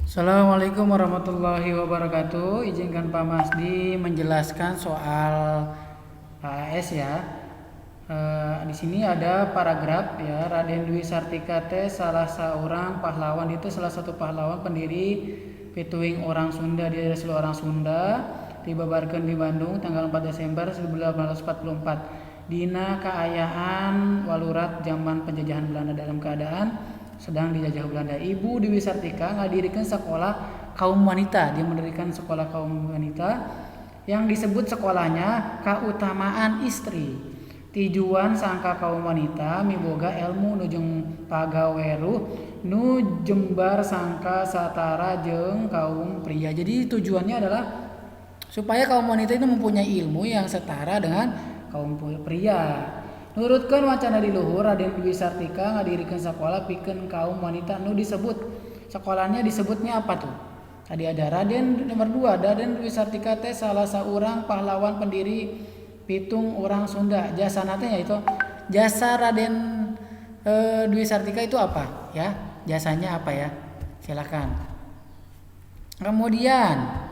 Assalamualaikum warahmatullahi wabarakatuh. Izinkan Pak Masdi menjelaskan soal AAS ya. Di sini ada paragraf ya. Raden Dwi Sartika teh salah seorang pahlawan, itu salah satu pahlawan pendiri Pituing orang Sunda. Dia adalah orang Sunda, dibabarkan di Bandung tanggal 4 Desember 1844 dina kaayaan walurat zaman penjajahan Belanda, dalam keadaan sedang dijajah Belanda. Ibu Dewi Sartika ngadirikan sekolah kaum wanita. Dia mendirikan sekolah kaum wanita yang disebut sekolahnya Kautamaan Istri. Tujuan sangka kaum wanita miboga ilmu nu jeung pagaweruh nu jembar sangka satara jeung kaum pria. Jadi tujuannya adalah supaya kaum wanita itu mempunyai ilmu yang setara dengan kaum pria. Nurutkeun wacana di luhur, Raden Dwi Sartika ngadirikan sekolah pikeun kaum wanita nu disebut, sekolahnya disebutnya apa tuh? Tadi ada Raden nomor 2, Raden Dwi Sartika teh salah seorang pahlawan pendiri Pitung orang Sunda. Jasa teh itu jasa Raden Dwi Sartika itu apa ya? Jasanya apa ya? Silakan. Kemudian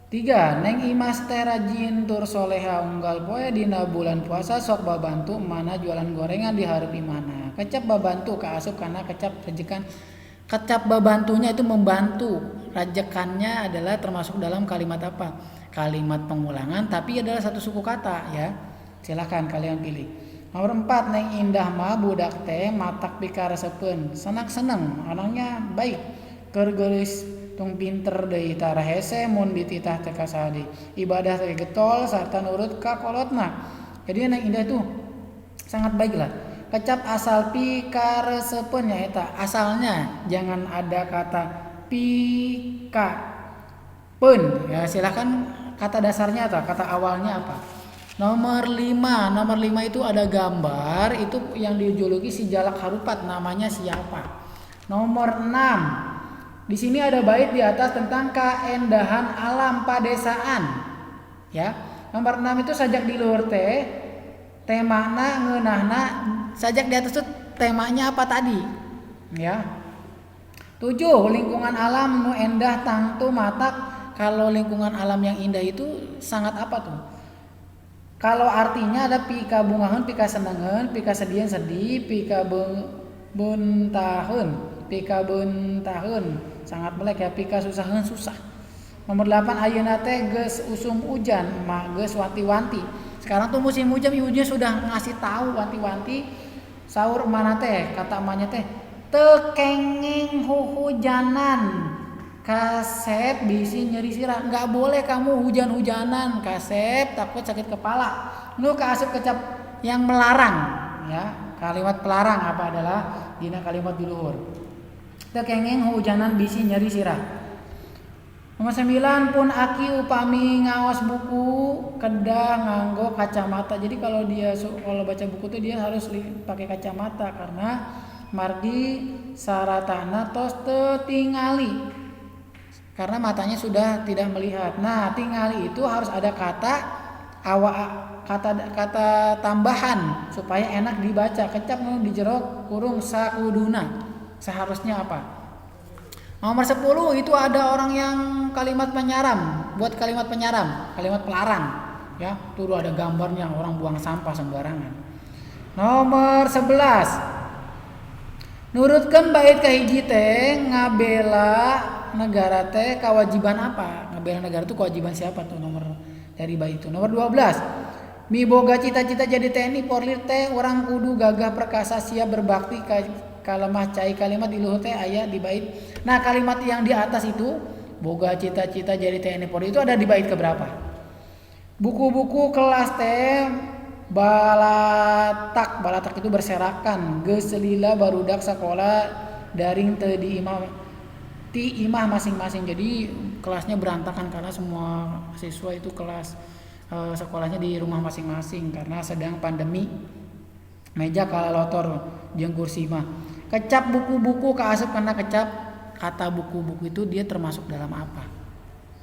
tiga, Neng Imas teh rajin tur soleha, unggal poe dina bulan puasa sok babantu emana jualan gorengan di hareup imahna. Kecap babantu kaasup kana kecap rajekan. Kecap babantunya itu membantu. Rajekannya adalah termasuk dalam kalimat apa? Kalimat pengulangan, tapi adalah satu suku kata ya. Silahkan kalian pilih. Nomor 4, Neng Indah mah budak teh matak pikaresepeun. Senang-senang, orangnya baik. Keur geulis tung pinter deui, tara hese mun dititah teh ka saha. Ibadah teh getol sarta nurut ka kolotna. Jadi Neng Indah itu sangat baik lah. Kecap asal pikaresepeun nyaeta asalnya, jangan ada kata pika peun ya. Silahkan, kata dasarnya atau kata awalnya apa? Nomor 5. Nomor 5 itu ada gambar itu yang dijuluki si Jalak Harupat, namanya siapa? Nomor 6. Di sini ada bait di atas tentang kaendahan alam padesaan. Ya. Nomor 6 itu sajak di luhur teh temana ngeunahna, sajak di atas itu temanya apa tadi? Ya. 7, lingkungan alam nu endah tangtu matak, kalau lingkungan alam yang indah itu sangat apa tuh? Kalau artinya ada pika bungaheun pika senengeun, pika sedian sedih, pika buntaheun, pika buntaheun sangat melek ya, pika susaheun susah. Nomor 8, ayeuna teh geus usum hujan, mah geus wanti-wanti. Sekarang tuh musim hujan, ibunya sudah ngasih tahu wanti-wanti. Saur mana teh, kata emaknya teh, teu kenging huhujanan kasep bisi nyeri sirah. Nggak boleh kamu hujan-hujanan kasep, takut sakit kepala. Nu kaasup kecap yang melarang ya, kalimat pelarang apa adalah dina kalimat di luhur? Teu kenging hujanan bisi nyeri sirah. Nomor 9, pun aki upami ngaos buku kedah nganggo kacamata. Jadi kalau dia kalau baca buku tuh dia harus pakai kacamata karena margi saratana tos teu tingali. Karena matanya sudah tidak melihat. Nah, tingali itu harus ada kata awak, kata kata tambahan supaya enak dibaca. Kecap nu di jero kurung sakuduna. Seharusnya apa? Nomor 10 itu ada orang yang kalimat penyaram, buat kalimat penyaram, kalimat pelarang. Ya, tuh ada gambarnya orang buang sampah sembarangan. Nomor 11. Nurutkeun bait kahiji teh ngabela negara teh kewajiban apa? Ngabela negara itu kewajiban siapa tuh nomor dari bait itu? Nomor 12. Miboga cita-cita jadi TNI Polri teh urang kudu gagah perkasa siap berbakti ka kalemah cai. Kalimat di luhur teh aya di bait. Nah, kalimat yang di atas itu boga cita-cita jadi TNI Polri itu ada di bait keberapa? Buku-buku kelas teh balatak, balatak itu berserakan, geus lila barudak sekolah daring teu di imah ti imah masing-masing. Jadi kelasnya berantakan karena semua siswa itu kelas sekolahnya di rumah masing-masing karena sedang pandemi. Meja kalalotor jeung kursi mah. Kecap buku-buku kaasup karena kecap kata buku-buku itu dia termasuk dalam apa?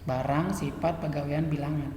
Barang, sifat, pegawaian, bilangan.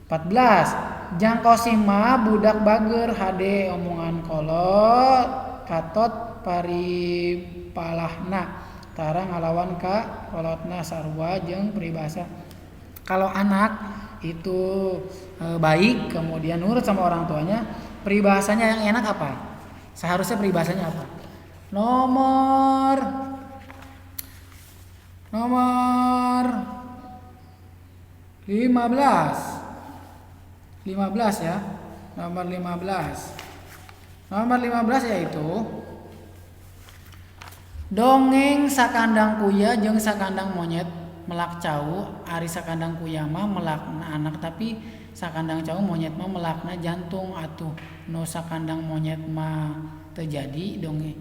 14. Jang Kosim mah budak bager, hade omongan kolot. Katot paripalahna tara ngalawan ka kolotna sarua jeung peribahasa. Kalau anak itu baik kemudian nurut sama orang tuanya, peribahasanya yang enak apa? Seharusnya peribahasanya apa? Nomor 15. 15 ya. Nomor 15. Nomor 15 yaitu dongeng sakandang kuya jeung sakandang monyet melak cau. Ari sakandang kuya mah melakna anak, tapi sakandang cau monyet mah melakna jantung. Atuh nu sakandang monyet mah terjadi dongeng.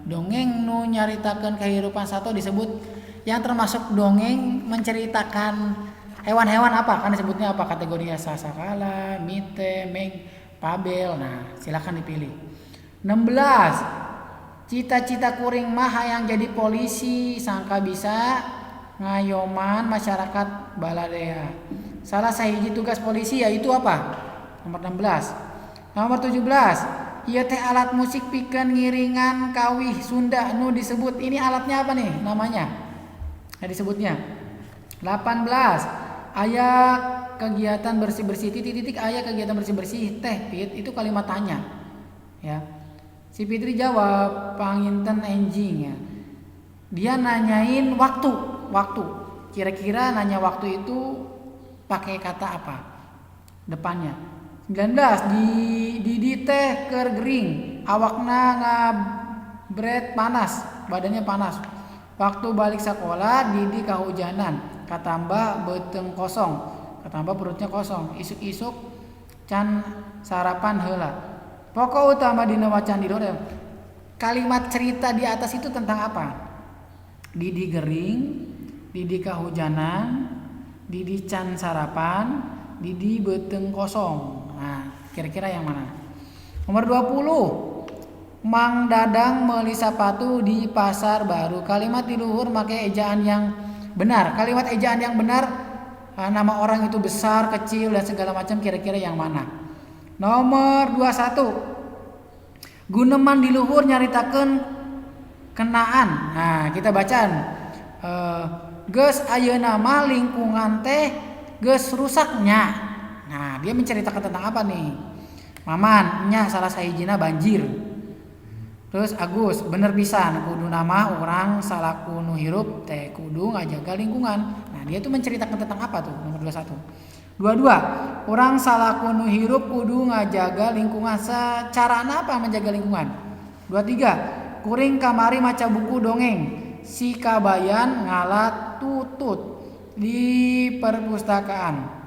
Dongeng nu nyaritakeun kehidupan sato disebut yang termasuk dongeng menceritakan hewan-hewan apa? Kan disebutnya apa kategorinya? Sasakala, mite, meg, pabel. Nah, silakan dipilih. 16. Cita-cita kuring mah hayang jadi polisi sangka bisa ngayoman masyarakat baladea. Salah sahiji tugas polisi yaitu apa? Nomor 16. Nomor 17. Ieu teh alat musik pikeun ngiringan kawih Sunda nu disebut. Ini alatnya apa nih namanya? Nah, disebutnya. 18. Aya kegiatan bersih-bersih titik-titik, aya kegiatan bersih-bersih teh Pit, itu kalimat tanya. Ya. Si Fitri jawab panginten enjing ya. Dia nanyain waktu, waktu. Kira-kira nanya waktu itu pakai kata apa? Depannya. 19 di teh keur gering, awakna ngabret panas, badannya panas. Waktu balik sekolah Didi kahujanan, katambah beuteung kosong, katambah perutnya kosong. Isuk-isuk can sarapan heula. Pokok utama dina wacan di luhur, kalimat cerita di atas itu tentang apa? Didi gering, Didi kahujanan, Didi can sarapan, Didi beuteung kosong. Nah, kira-kira yang mana? Nomor 20. Mang Dadang meuli sepatu di pasar baru. Kalimat di luhur make ejaan yang benar. Kalimat ejaan yang benar, nama orang itu besar, kecil dan segala macam, kira-kira yang mana? Nomor 21. Guneman di luhur nyaritakeun kenaan. Nah, kita bacaan. Geus ayeuna mah lingkungan teh geus rusaknya. Nah, dia menceritakan tentang apa nih? Maman, nya salah sahijina banjir. Terus Agus, bener pisan kudu nama orang salaku nu hirup teh kudu ngajaga lingkungan. Nah, dia tuh menceritakan tentang apa tuh? Nomor 21. 22, orang salaku nu hirup kudu ngajaga lingkungan. Secara apa menjaga lingkungan? 23, kuring kamari maca buku dongeng si Kabayan ngala tutut di perpustakaan.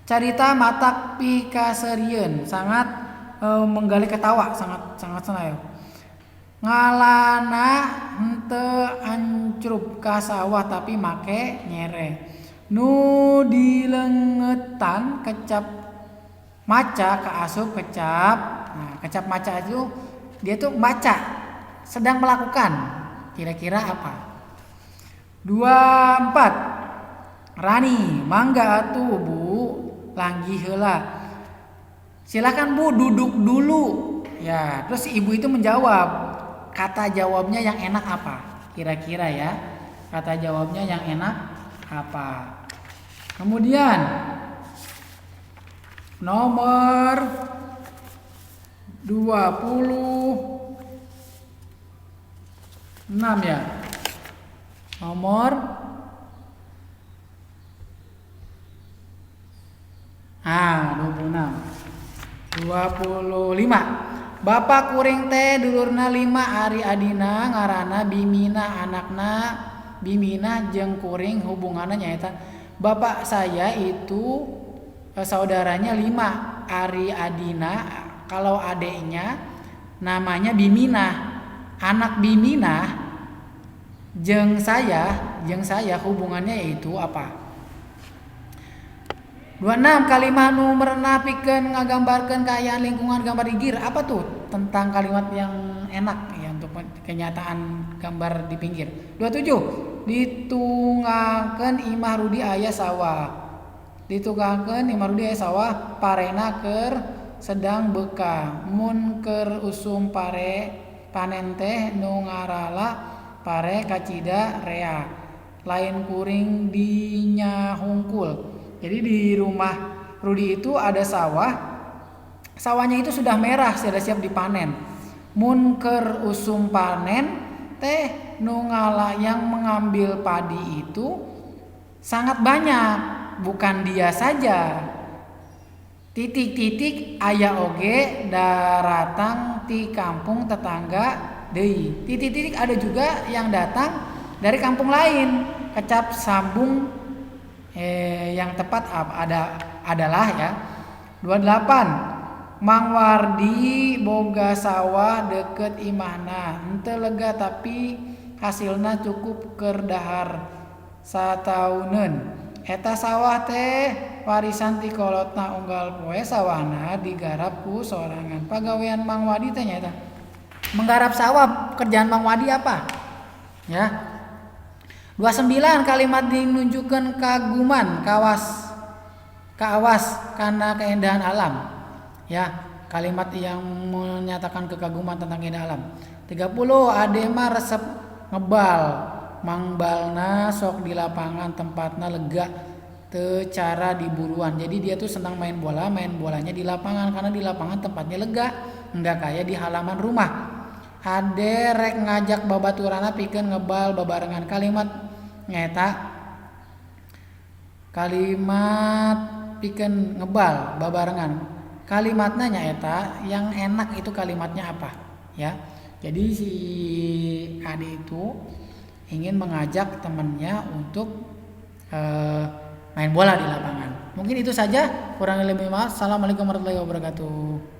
Carita matak pikaserieun, sangat menggali ketawa, sangat sangat senang. Ngalana henteu ancrub ka sawah tapi make nyere. Nu dilengetan kecap maca kaasup kecap. Nah, kecap maca itu dia tuh baca, sedang melakukan. Kira-kira apa? 24. Rani, mangga atuh Bu, langgih heula. Silakan Bu duduk dulu. Ya, terus si ibu itu menjawab. Kata jawabnya yang enak apa? Kira-kira ya. Kata jawabnya yang enak apa? Kemudian nomor 26 ya. Nomor 26. 25. Bapak kuring teh dulurna 5 ari adina ngaranna Bimina, anakna Bimina jeung kuring hubunganna nyaeta. Bapak saya itu saudaranya 5, ari adina kalau adeknya namanya Bimina. Anak Bimina jeung saya hubungannya yaitu apa? 26 kalimat nu merenah pikeun ngagambarkeun kaayaan lingkungan gambar di gir. Apa tuh tentang kalimat yang enak ya untuk kenyataan gambar di pinggir? 27 ditunggakeun Imah Rudi aya sawah. Ditunggakeun Imah Rudi aya sawah parena keur sedang beuka. Mun keur usum pare panen teh nu ngarala pare kacida rea. Lain kuring dinya hungkul. Jadi di rumah Rudi itu ada sawah. Sawahnya itu sudah merah, sudah siap dipanen. Mun keur usum panen teh nu ngala, yang mengambil padi itu sangat banyak, bukan dia saja. Titik-titik aya oge daratang ti kampung tetangga deui. Titik-titik ada juga yang datang dari kampung lain. Kecap sambung yang tepat ada adalah ya. 28. Mang Wardi boga sawah deket imahna, henteu lega tapi hasilna cukup keur dahar satauneun. Eta sawah teh warisan ti kolotna, unggal poe sawahna digarap ku sorangan. Pagawean Mang Wadi teh nyaeta menggarap sawah. Kerjaan Mang Wadi apa? Ya. 29, kalimat dinunjukkan kaguman kawas kaawas karena keindahan alam. Ya, kalimat yang menyatakan kekaguman tentang keindahan alam. 30, Ade mah resep ngebal, mangbalna sok di lapangan, tempatna lega, teu cara di buruan. Jadi dia tuh senang main bola, main bolanya di lapangan karena di lapangan tempatnya lega, enggak kayak di halaman rumah. Ade rek ngajak babaturana pikeun ngebal babarengan. Kalimat nyaeta kalimat pikeun ngebal babarengan. Kalimatnya nyaeta yang enak itu kalimatnya apa? Ya. Jadi si Ade itu ingin mengajak temannya untuk main bola di lapangan. Mungkin itu saja, kurang lebih maaf. Assalamualaikum warahmatullahi wabarakatuh.